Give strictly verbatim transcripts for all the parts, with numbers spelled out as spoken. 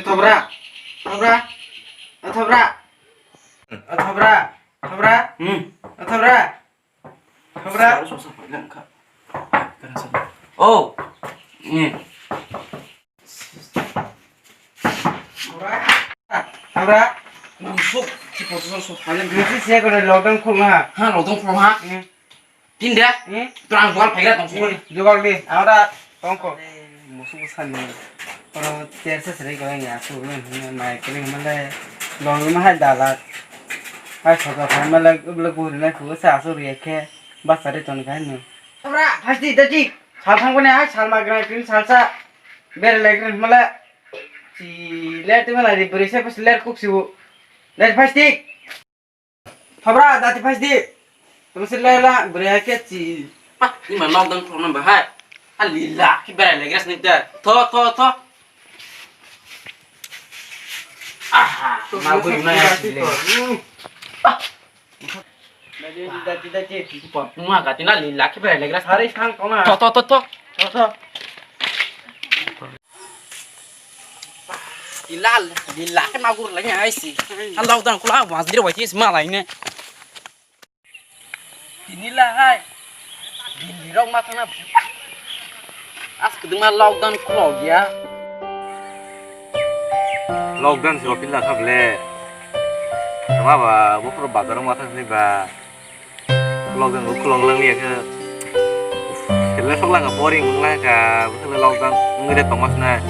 Thobra. Thobra. Thobra. Thobra. Thobra. Hmm. Thobra. Thobra. Oh. Hmm. Thobra. Thobra. Nang sok, si poso sok, paling nang si siya ko lockdown khulna. Ha, lockdown khulna. Hmm. Tin de? Hmm? Tora ang jual phaira tong sukha. Hmm, jual di. Ang da tong ko. Musu busa ni. Oro tersa sere ko ya su ne ne mai kene male. Long ma hai dala. Hai soda phai male ubla guri na ku sa su ri khe. Basa re ton kai no. Ora, phasti da ji. Sal thang ko ne hai sal ma gra tin sal sa. Ber le gra male. Si le te mala ri bri se pas le kuk si bu. Le phasti. Thobra, dati phais di. Tamo se lela, bwrwi hai khe chi. Pa, ni ma lockdown khulokna bahai. A lila, khe berai legra sini da. Tho, tho, tho. Aha, ma guri na ya si le. Hmm. Pa. Dati, dati, dati. Pa, ma gati na lila, khe berai legra sini. Hari sang kona. Tho, tho, tho, tho. Tho, tho. Dilal, dilal khe magur lai hai si. Ang lockdown khula, mas diri bai si ma lai ne. Tini la hai. Dili rok ma thangna. As kedeng ma lockdown khulok ya. Lockdown si opin la kha ble. Tama ba, buphuru bazar ma thang ni ba. Lockdown bo khulok lang liya khe. Khelai sok lang boring wng lai ka, bwswk lockdown wngwi de tongma swnai.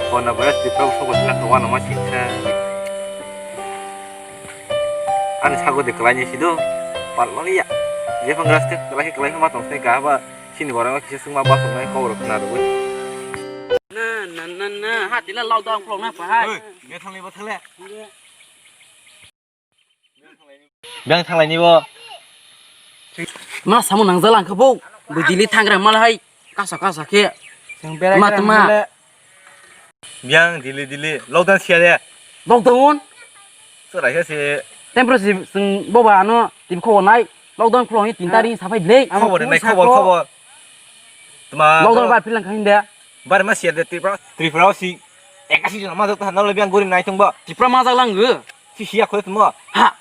Corona virus Tripura bo sok wngwi lang ka, uanama siksa. Ani sago de kwlai ni sido, pal mani ya. Jephang gas te kwlai kwlai ma tong swnai ka ba, chini borok kisa swngma ba songnai kok rok khna rwgwi. Na, na, na, na, ha tila lockdown khulok na pa hai. Oi, me thang le ba thang le. Beng thanglaini bo. Ma samung nangjala ang khe bo. Bo Delhi thangra mal hai. Kasa kasa khe. Chwng berai Ma tama. Beng Delhi Delhi. Lockdown siya de. Lockdown? Chwrai khe se. Tempro si chwng boba ano tip kho nai. Lockdown khuloni tin tarik sapai blei. Khobor nai khobor khobor. Tama. Lockdown bar philang khain de. Bar ma siya de Tripura. Tripura si. Ekasi jona ma jok ta na le beng gori nai thung bo. Tripura ma jak lang. Si siya khoi tmo. Ha.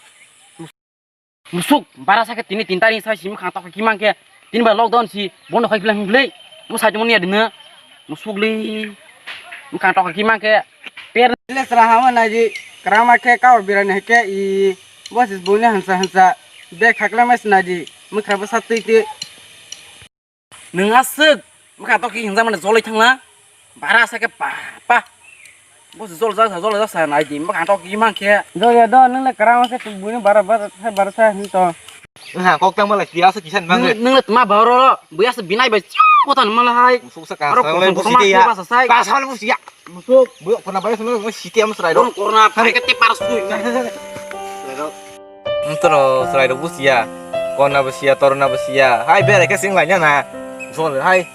Musuk, bara sakhe tini tin tarik sai simi khang tok ki mangkhe. Tin ba lockdown si bono khai bilang blei. Mo sai mo niya dina. Musuk le. Mo khang tok ki mangkhe. Per le sra ha ma naji. Krama khe kaur birani khe i. Bosis buni hansa hansa. Bek khakla mas naji. Mo khra bo sat tui tui. Nwng aswk bwkha tok hinjak mani joloi thangla. Bara sa khe pa pa. Bo jol jak sa, jol jak sa nai di. Bwkha tok hi man khe. Jol ya do, nwng le kwrang se buino bara bara sa, bara sa hin to. Ha, kok tang malai tiya se kisan mang. Nwng le tma baro ro. Buya se binai bai chu ko tan malai. Musuk sa ka. Aro sa le ko busi ma ya. Ba sa sai. Ka sa le busi ya. Musuk. Buyo kona bai sunu mo siti am srai do. Kona bai ke te par sunu. Ntoro srai do busiya. Kona busiya, torna busiya. Hai bere ke sing lanya na. Zol hai.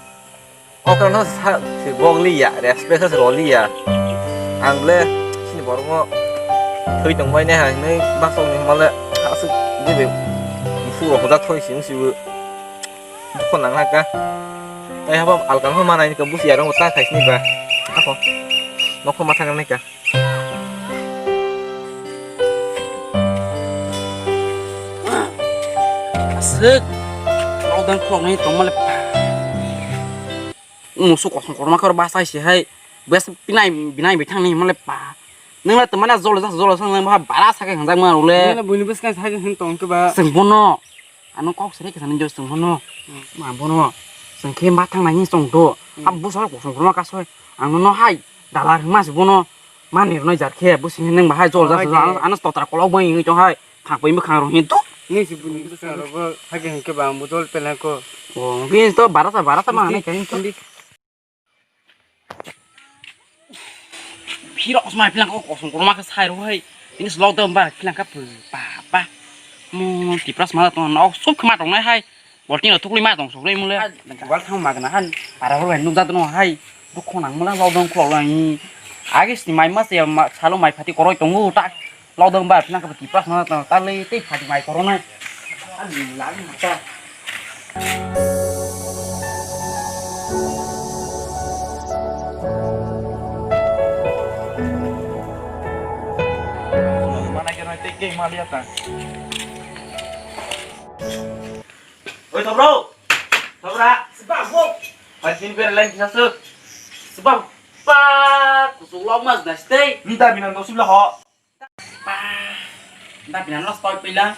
Okra no sa si bogli ya, respect sa roli ya. Ang le sini bormo. Thui tong bai ne ha, nei basong ni male. Asuk dibe. Fu ro hoda thoi sing si. Dukho nang naka. Tai haba alkan ho manai ka busi arong ta khai sini ba. Ako. Nokho matha nang ka. Aswk. Lockdown khulok nai tong male. Musu kosong korma kor basai si hai. Bes pinai binai bithang ni male pa. Nang la tmana jolo jak jolo sang nang ba bara sakai hangjak ma rule. Nang la buini bwskango sakai hin tong khe ba. Seng bono. Ano kok sere kisa ni jos tong bono. Ma bono. Seng khe ma thang nai ni tong do. Abo sar kosong korma kasoi. Ang no hai. Dalar ma se bono. Ma ni rwnai jar khe bo sini nang ba hai jol jak ano totra kolok bai ni tong hai. Thang pai bwkhang rok hin to. Ni si buini bwskango bo sakai hin khe ba ang bo jol peleng ko. O, bini to bara sa bara sa ma nai khe hin to. Phirok smai philang khe kosong korma khe sai rw hai. Ini lockdown ba philang khe pha pa pa. Mo Tipra sma tong nok sub khma tong nai hai. Bolting rok thukli ma tong sokle mule. Wal thang magna han para hor hai nukjak no hai. Dukho nang mula lockdown khulok lai. Age sini mai ma se salo mai phati koroi tongo ta. Lockdown ba philang khe Tipra sma tong tale tei phati mai koronai. Ani lagi mata. Ei, ma liya ta. Oi, Thobro! Thobra! Seba, bo! Hai, sini bere lain kisa suk. Seba, pa, kusuk lok mas das tei. Nta binan dosi bela ho. Pa, nta binan los poi pila.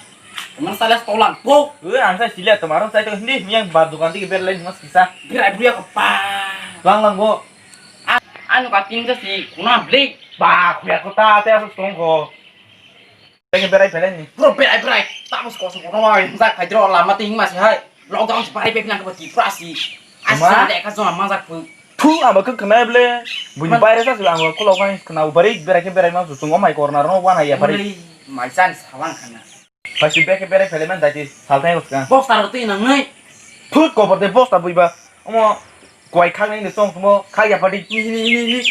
Teman sales tolang, po. Oi, ang sai silia temarong sai to hindi, yang bar dukan tiki bere lain mas kisa. Birai buya ko pa. Lang lang bo. A, anu ka ting si, kuna beli. Ba, kuya kota, te asuk tong ko. Tei khe berai phailai ni. Bro, berai, berai. Tamo se koso kono wai. Jai phai dro lama tei hingma se hai. Lockdown se berai phailai nang khe Tripura si. Asi ma? Lekha joma manjak phu. Thu, abo khe khwnai ble. Buini man- baire sa se ang khulok bai khna berai berai khe berai ma su chungo mai corner no wan ya bari. Oi, mai chan salang khana. Phai si bek khe berai phailai man dai ti sal thai uska. Bosta ro tei nang nai. Thut kobor de bosta buiba. Omo koi khaknai ni chong sumo khak ya padi hi hi hi hi.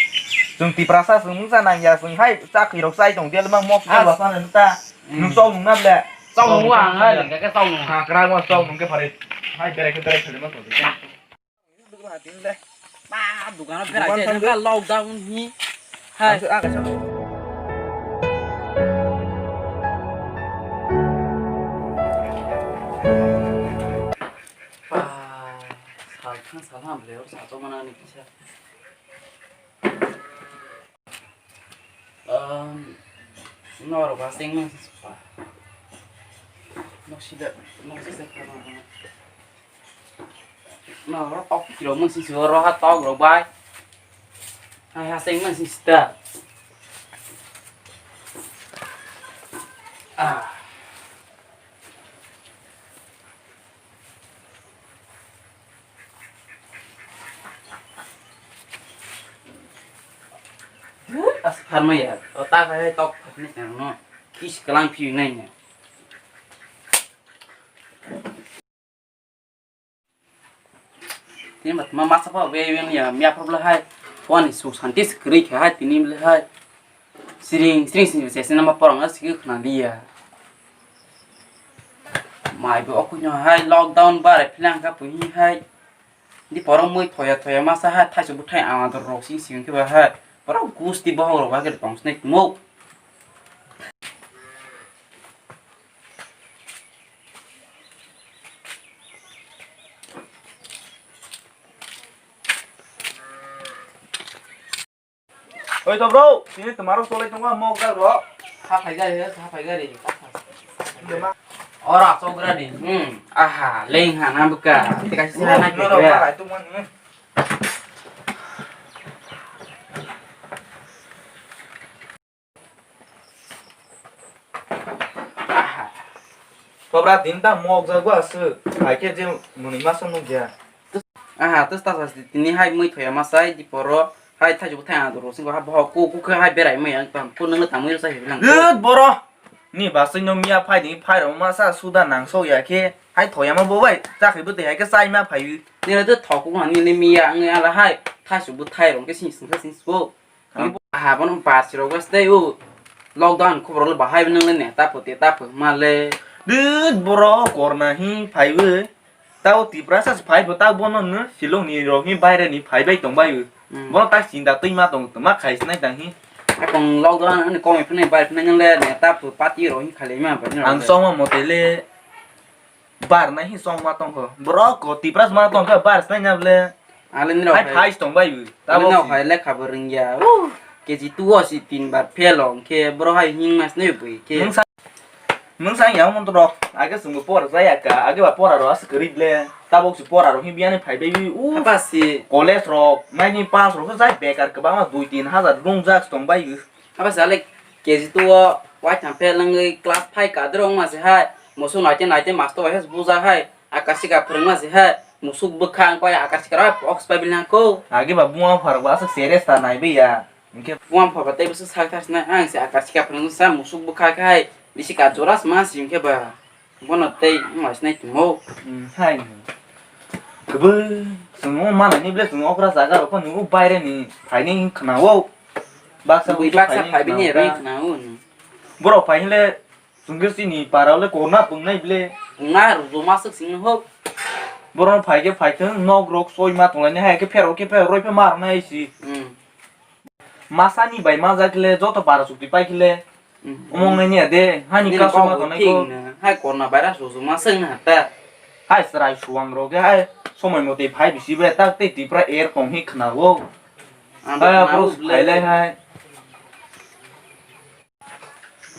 Chwng Tiprasa chwng mungsa nang ya chwng hai chakri rok chai tong dia lemang mok. Ah, ba sana ta. Nung chong nung na ble. Chong nung wa ang hai, ka chong nung. Ha, kra wa chong nung ke pare. Hai berai ke berai khale ma to. Ba dukan berai ke lockdown hi. Hai. Pa, salthang salthang bele, oro sachok mana ni kisa. Ehm, norok ba sengma pa. Nok sida, nok sida kama. Norok tok kilo mun sisi oro ha tok rok bai. Hai ha sengma sisi ta. Ah. As pharma ya, o ta khai tok pharni tang no, kis kalang phi nai ya. Tini ma, ma masa pa be yang ya, mi apa bela hai, puan ni su santis kri kha hai, tini bela hai. Siring, siring, siring, sesi nama porong na sigi khna liya. Mai bo oku nyo hai lockdown bare philang ka puhi hai. Di porong mui thoya thoya masa hai thaisu buthai ama dor rok sing sing ke ba hai. Porong gusti bohok rok ba ke tong snek mo. Oi to bro, sini tomorrow solai tongo mok jak ro. Ha phai gari, ha phai gari. Ora sok gari. Hmm. Aha, leng ha na buka. Tika sisa na ke. Tobra din ta mok jago aswk, hai khe je mwnwi masa nukya. Aha, tus ta sa tini hai mui thoya masai di poro hai thaijubu thai adoro singo ha bohok ku ku khe hai berai mui ang tam ku nang tam mui sa hilang. Lut boro. Ni basai no miya phai ni phai ro masa suda nang so ya khe hai thoya ma bo bai ta khe bo te hai khe sai ma phai. Ni le thok ku han ni miya ang ala hai thaijubu thai rong khe sing sing sing so. Aha, bono bar sirok gas dai o. Lockdown khobor le bahai nang le ne ta pho te ta pho ma le. Dut boro corona hi phai o. Ta o Tiprasa se phai pho ta bono no Shillong ni rok hi baire ni phai bai tong bai o. Hmm. Bono ta chinta twi ma tong ma khai sinai tang hi. Akong lockdown ani komai phunai bai phunai nang le ne ta pho party rok hi khalai ma ba ni rok. Ang song ma mote le. Bar nai hi song ma tong kho. Borok ko Tipras ma tong kha bar nai na ble. Ale ni rok hai phai tong bai bu. Ale ni rok hai lekha bo rwngya. K G two o si tin bar fail o khe borok hai hing mas nai bui khe. Mung sa, mung sa yang mon rok. Age sung pora jaya ka. Age ba pora ro as kri ble. Tabok si pora ro hi biani phai bai u. Apa si? College rok, nine pass rok jai bekar kwbangma dui tin hazar rung jak tong bai u. Abo se alek K G two o waitham fail wngwi class five kadrwng ma se hai, musuk naite naite master bai se buja hai, akashika phwrwngma se hai, musuk bwkha wngkha akashika rok box bai bilangko. Agi ba buma phar ba aswk serious ta nai biya. Hinkhe buma phar ba tei bwswk sak thar sinai ang se akashika phwrwngsa musuk bwkha khai bisi ka jora se ma se hinkhe ba. Bono tei wng lai sinai tongmo. Hmm, hai. Kwbui, chwng o manani ble chwng okra jaga rok phano o baire ni phaini wng khna o. Baksa bui baksa phai bini ring khna o. Borok phai hwnle chwng khe chini para le korna pungnai ble. Pungnai rwma swk sing ho. Borok phai khe phai thwng nok rok soi ma tonglai nai hai khe pherok khe pherok roi phe ma rwnai si. Hmm. Masani bai majak le joto bara chukti pai khe le Omong nai niya de, hani nini customer kok tongnai thik ko. No. Hai corona virus rok ma seng na ta. Hai chwrai suang rok ge hai somoi motwi phai bisi bai tak tei Tripura air tong hi khna o. Ang hai khna bro o ble. Khailai hai.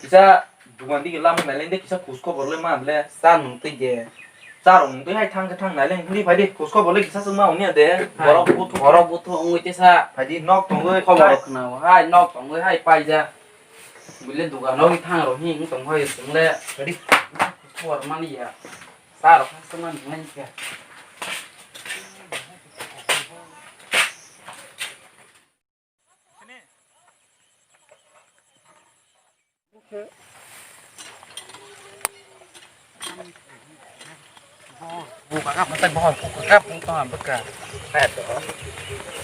Kisa dugan dige lam nai le kisa khus khobor le ma ble. Cha nung twi de. Cha rong twi hai thang thang nai le hini phai di khus khobor le kisa chwng ma ong niya de. Hai. Borok buthu. Borok buthu ongwi tesa. Phai di nok tongwi khobor khna o. Hai nok tongwi hai paija. Buile dugan o thang rok hi wng tong hai chwng le. Ready? Khor mani ya. Sa rok ha swnam nai kha. Bo kakap matai bohor ko kakap tong ham bwkha. Kaya to.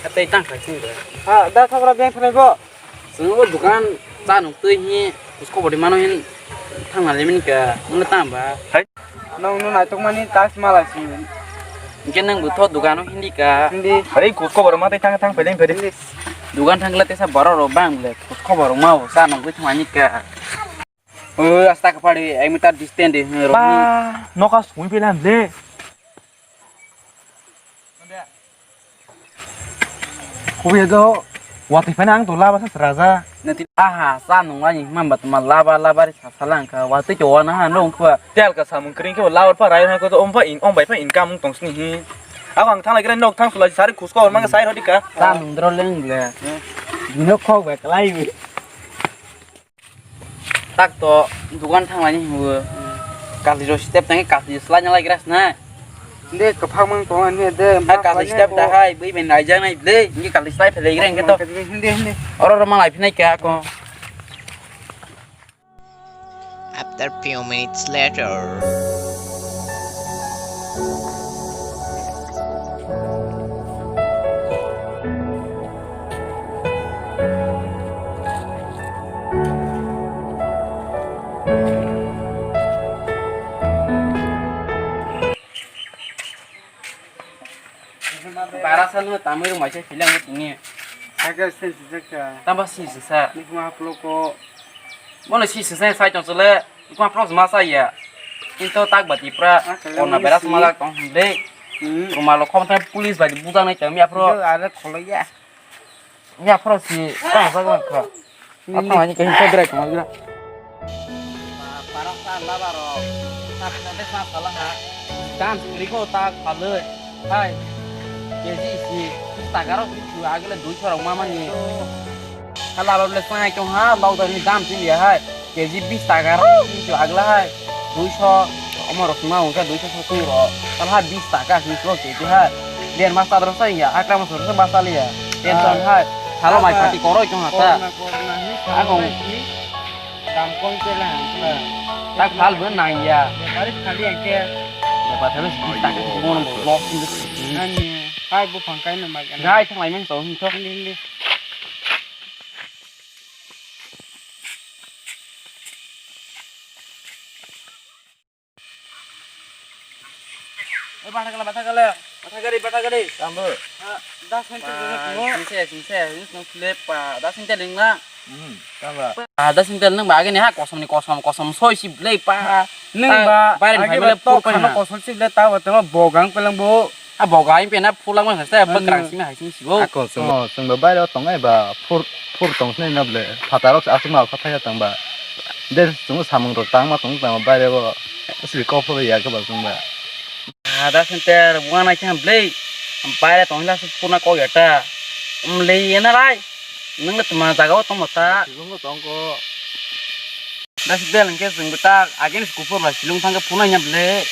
Katai tang khai sing. Ha, da thagra beng thanai bo. Sing bo dukan cha nuk twi hi. Usko bodi mano hin thang na lemin ka. Muna tang ba. Hai. Nong nu nai tok mani tas mala si. Hingke nang bo tho dukan o hindi ka. Hindi. Hai usko bodi matai thang thang pedeng pedeng. Hindi. Dukan thang le tesa baro ro bang le. Usko bodi ma bo cha nuk twi thang ani ka. O, asta ka pari, ek meter distance de, hmm, rok. Ba, noka sungwi pelam le. Kuya do, wati fana ang to laba sa raja. Nanti, aha, sa nung lani, mamba tuma laba, laba ri sa salang ka, wati ke wana ha nung kwa. Tel ka samung kring ke laba pa rai na ko to, om pa in, om bai pa income tong sini hi. Ako ang thang lagi nok thang sulai sari khusko, mang sai rodi ka. Sa nung dro leng le. Dino khok be kalai. Tak to dukan thang laini hwnwi. Kati rok step tangwi kati slai na lai gra sna. Hindi kwphang mang tong ani de. Hai kati step da hai bui ben naijak nai de. Hindi kati slai phelai gra hwnkhe to. Hindi hindi. Oro ro malai phinai kha ko. After few minutes later. Bara sanu tamwi rwmai se philang tini. Aga se sijak ka. Tamba si sisa. Nikma haplo ko. Bono si sisa sai tong chole. Nikma haplo ma sa ya. Kintu tak bati pra. Kona bara si. Sma tong hinde. Hmm. Ruma lo khom thai police bai buja nai tong ya pro. Ada kholo ya. Ya, phoro si, tamo sa gana kha. Apa ani kahin sa drai kama gira. Para sa la baro. Sa na de sa sala ha. Dam suri ko ta khaloi. Hai. Keji si. Takaro si tu agile dui soro mama ni. Hala baro le sai ko ha, lockdown ni dam si ya hai. Keji bis taka rok hinwi agla hai. Duiso, omo rok sima hwnka duiso sottur rok. Talha bis taka hinwi keji hai. Ler mas tadro sa ya, akra mas rok sa basa liya. Tension hai. Salo mai pati koroi tong hata. Agong. Dam kon pela hangla. Tak phal bo nang ya. Bepari khali angke. Bepari bis taka sottur rok hinwi. Ani, hai bo phangkai no magana. Gai thanglai men to hinwi. Hindi, hindi. Oi, batha kala, batha kala. Batha gari, batha gari. Tambo. Ah, das minute dulu. Singse, singse, wis no flip pa. Das minute lingna. Hmm, tamba. Ah, das minute nang ba agini ha, kosom ni kosom, kosom soi si blei pa. Nang ba, bayar ni agi family ba to pur pa khana na. Kosom si blei ta ba tama bogang pelang bo. A boga hai pena phulak ma haste ba. Ano. Krang simi hai simi sibo. Ako chwng, oh, chwng ba bairo tongnai ba phur, phur tong sinai na ble. Phatarok se aswk ma kha phaiya tong ba. De chwng samung rok tang ma tong tang ba baire bo. Sri kok phuru ya khe ba chwng ba. Ada center buana khe ham ble. Baire tong la phurna kok ya ta. Um le ye na rai. Nang le tma jaga o tong ma ta. Chwng tong ko. Das bel hingke chwng bwtak agini kuphur bai silung thangkhe phunai ya ble.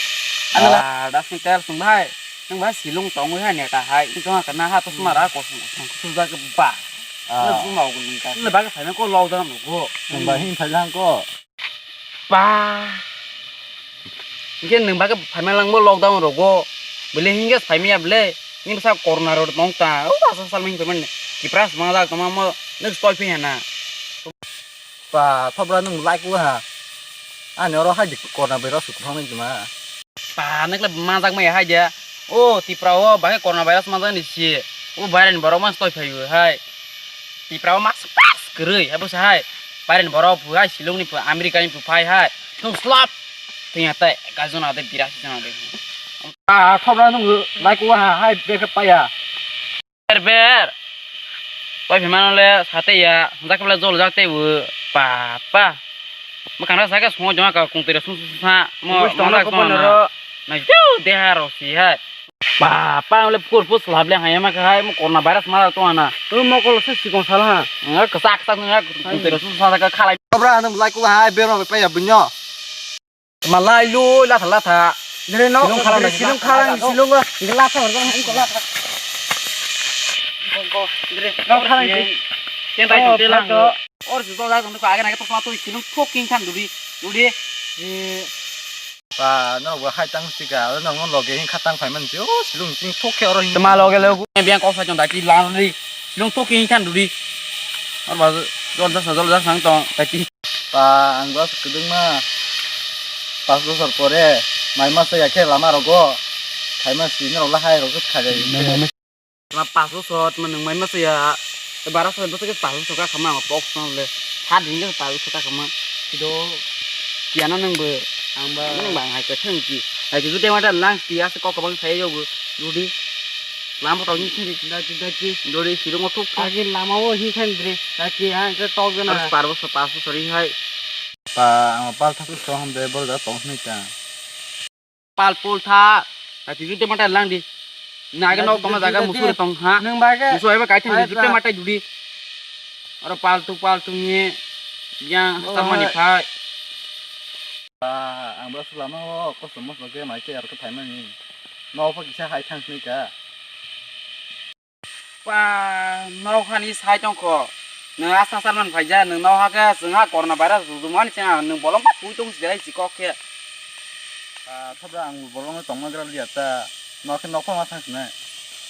Ano la. Ah, das ni tel chwng bai. Nwng bai silung tongwi hai neta hai. Nwng tong kana ha to sumara ko sung sung sujak ba. Ah. Nwng sung mau gun ka. Nwng bai phai ko lockdown no go. Nwng bai hin phai lang ko. Ba. Hingke nwng bai phai lang bo lockdown rogo. Bele hingke phai ya ble. Ni bwsa corona ro tong ta. O asa sal ming pemane. Kipras mangjak tongma mo nwng stoi phi hana. Pa, thopra nwng like o ha. Ani oro hai di corona virus kwthang nai tuma. Pa, nwng kle manjak maya hai dia. O, Tripura o, bagwi corona virus manjak ni si. O, bairani borok mas toi phaio hai. Tripura o mas pas kwrwi, abo sa hai. Pairen borok phu hai, Shillong ni phu, America ni phu phai hai. Thung slap. Thung ya tai, ka jona de, birasi jona de. Ah, khobra nung lai ko ha, hai, beke paya. Ber ber. Pai phimano le sate ya, jak bla jol jak te bu. Pa pa. Mo kang sa ka sungo jona ka kung tere sung sung sa. Mo Bus tong ma ko ka bono song ro. Na ju de ha ro si hai. Pa pa le pur pur slap le hai ma ka hai mo corona virus ma to ana. Tu mo ko se sikon sal ha. Nga ka sak sak nga kung tere sung sa ka khalai. Khobra nung lai ko ha, ber ma pa ya bunyo. Malai lui latha latha. Dere no, Silung khalang dere lagi. Silung khalang, silung, dere latha hor jang, ko latha. Ko, ko, dere no khalang si. Chen tai Oh, te lang. Phato. Or ju jol jang ko aga na to pla to silung thok king khan duri, duri. Eh. Pa, no bo hai tang sika, no mo loge hin khatang phai man si. Oh, silung sing thok khe oro hin. Tama loge le gu biang kok sa chong daki lang ri. Silung thok king khan duri. Or ba jol jang sa, jol jang sang tong daki. Pa, ang bas kwdwngma pas bosor pore mai masa ya khe lama rogo khaima sini rok lahai rok khaijai. Ma pas bosor ma nwng mai masa ya bara sa bosor khe pas bosor ka khama ang pok song le hat din khe pas bosor ka khama kido kiana nang bo ang ba nang ba hai ka thang ki hai ki jute mata lang ki ase kok bang sai yo bu dudi lama rok ni thang ki daki daki dori sirung thuk thuk agi lama o hi khan dre daki ha ke tok jana pas bosor pas bosor hi hai. Pa, ang pal thak so ham de bol da tong ni ta. Pal pul tha. Ta ti jute mata lang di. Na ga nok tong jaga musuri tong ha. Nang ba ga. Musuri ba kai thang di jute mata judi. Aro pal tu pal tu ni. Yang samani phai. Pa, ang ba sulama o kosto moslo ke mai ke ar ko thai mani. No pa kisa hai thang ni ka. Pa, nok hani sai tongkho. Nwng asa sarman phaija, nwng nok hakhe chwngha corona virus rwmani chwngha nwng bolong twi tong si belai si kok khe. Ah, thobra ang bolong tongma gra liya ta. Nok khe nok ma thang sinai.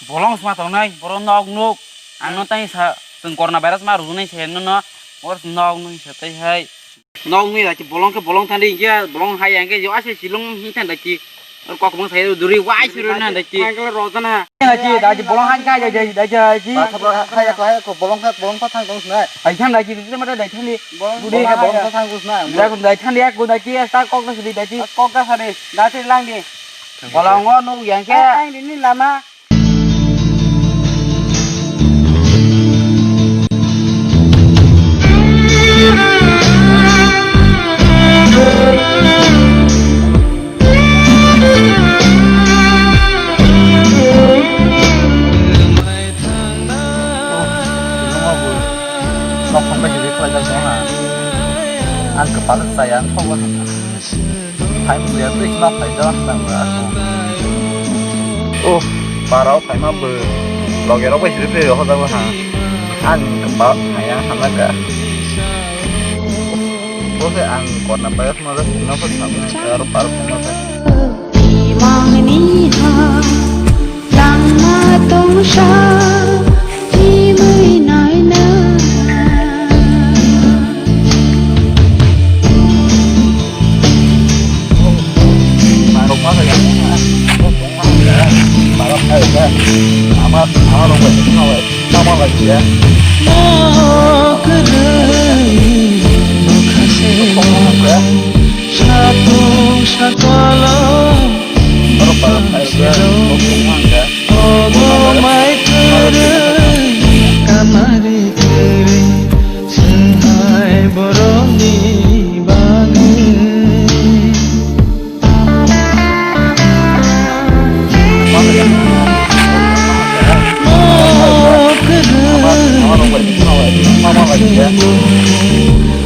Bolong sma tongnai, boro nok nuk. Ang no tai sa, chwng corona virus ma rwjwnai se no no. Or nok nuk se tai hai. Nok nui daki bolong khe bolong thandi hinkhe bolong hai hinkhe yo ase silong hi thandi ki. Kok bong sai duri wai suru na daki. Angkle rojana. Daki daki bolong hai kai daki daki daki. Ba thap hai ko hai ko bolong kha bolong kha thang tong sinai. Hai thang daki duri mata dai thandi. Bolong kha bolong kha thang tong sinai. Dai kun dai thandi ak kun daki sta kok na sidi daki. Kok ka sadi dati lang di. Bolong ngo nuk yang khe. Ang di ni lama. Ang kwpal chaya thok. Phai muya twi ma phai do nang ba. Oh, parao phai ma bo. Loge rok bai siri phai ho da ha. Ani kamba phai ya hana ka. Bo se ang kona pai ma da na pa sa ma ka ro par ma ka. Imangni ha langma tongsa himwi naina. Satung sakalo. Ogo mai kwrwi kamari kwrwi swnghai borokni bagwi.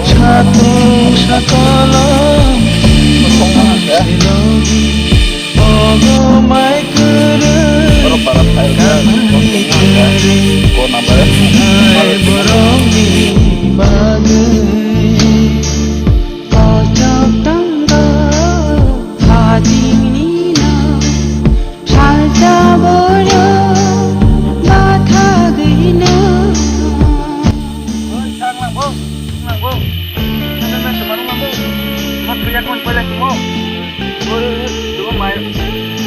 Satung sakalo. Ogo mai kwrwi, kamani kwrwi, hai borokni bagwi. Kochok tongo, hajingni no, salsa borok, bathagwi no. Oi, sang lang bo, sang lang bo. Nang nang se manung lang bo. Mat kaya kon pala tumo. Oi, oi, tumo mai.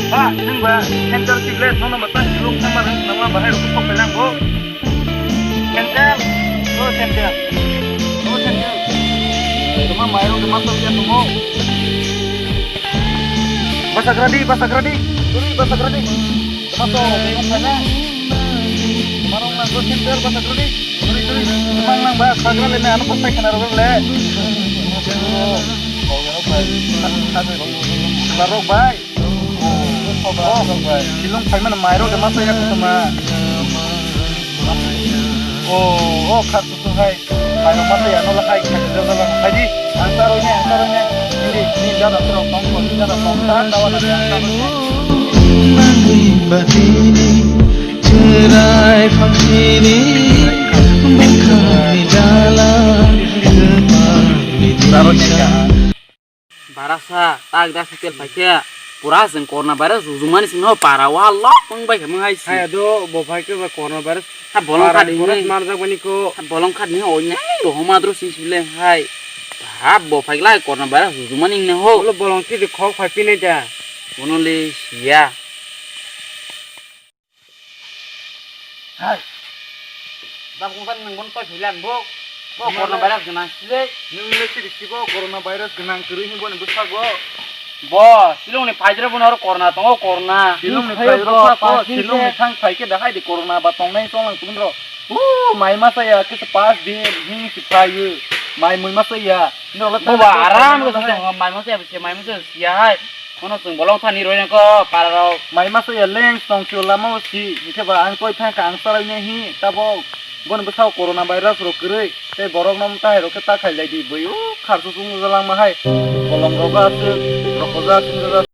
Ha, nang ba, center siblet, nono mata, lung sama nang, nang ba, hai, rukuk kok pelang bo. Center, oh, center. Oh, center. Mairung de masa uya tumo. Basakradi, basakradi. Turi basakradi. Tama to, tama sana. Tama nang ko center basakradi. Turi, turi. Tama nang ba sakrale na ano pasai kana rogale. Larok bai. Oh, silong phaimani mairok de masa yak tuma. Oh, oh, khar tu hai. Mairok masa ya no la hai khai de la hai di. Ang taro ne, ang taro ne. Hindi, hindi jana tro kong kong jana kong ta ta wa na. Nangni batini cherai phangsini bengkani dala kepangni disa. Barasa, tak da sikel paikhe, pura jeng corona virus rujumani sino para o halok wng bai khe mung hai si. Hai ado, bo phai khe ba corona virus. Ha bolong para khat ni virus hini. Manjak bani ko. Ha bolong khat ni oi nai rohoma dro si sile hai. Ha bo phai lai corona virus rujumani ne ho. Bolo bolong si de khok phai pine da. Bono le siya. Hai. Bab kung tani nang bon toi philan bo. Bo corona virus gwnang sile. Nung le siri sibo corona virus gwnang kwrwi hin boni bwsakgo. Bo, silong ni phaidra bono oro corona tongo, corona. Silong ni phaidra bo, silong ni thang phai khe da hai di corona ba tongnai tonglang tungro. U, mai masa ya kisa pas din hin si phayu. Mai mui masa ya. Bo ba aram ro sa mai masa ya, mai masa ya hai. Kono chwng bolong thani roi nang kho para rok. Mai masa ya leng tong chu lama o si, hingke ba ang koi thang kha ang sarai ne hi, tabo boni bwsao corona virus rok kwrwi, tei borok no mtai rok khe ta khai lai di, bui o khar su sung jalang ma hai, bolong rok aswk, rok ko ja sung ja.